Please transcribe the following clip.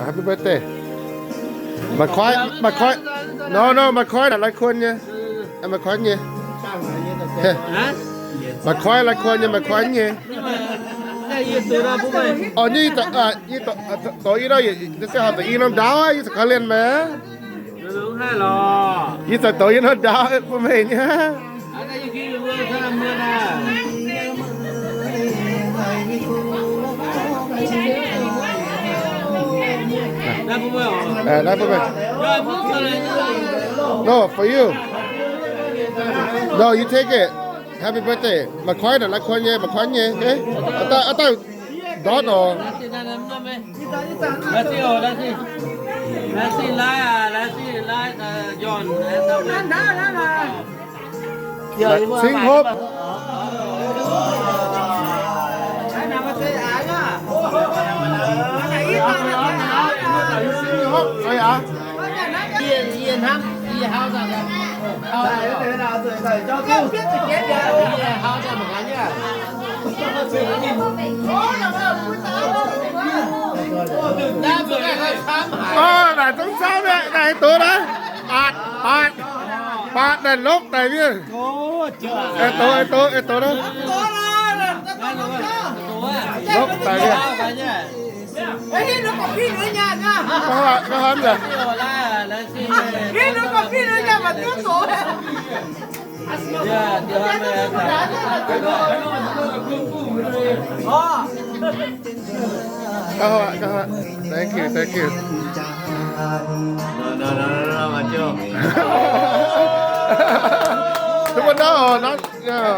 Happy birthday. Maaih koiv, maaih koiv. No, no, maaih koiv naaic lai kuon nyei. Maaih koiv nyei. Maaih koiv lai kuon nyei, maaih koiv nyei. Orv, yie doqc, doqc yie norm ndaauv, yie za'gengh lienh maah. Yie za'gengh doqc yie norm ndaauv bun meih nyei. Naaiv bun meih. No, for you. No, you take it. Happy birthday. Maaih koiv naaic, lai kuon nyei, maaih koiv nyei. Aa, daaih ndortv oc. Sing hopv. Orv, naaic zungv camv aqv, naaic doz naaiv. Baatc, baatc, baatc naaic lopv daic mienh. Doz, doz, doz naaiv. Lopv daic mienh. Gauh hnamv aqv. Gauh hnamv aqv, gauh hnamv aqv. Thank you, thank you. Duqv mbuo nor, nor, yeah.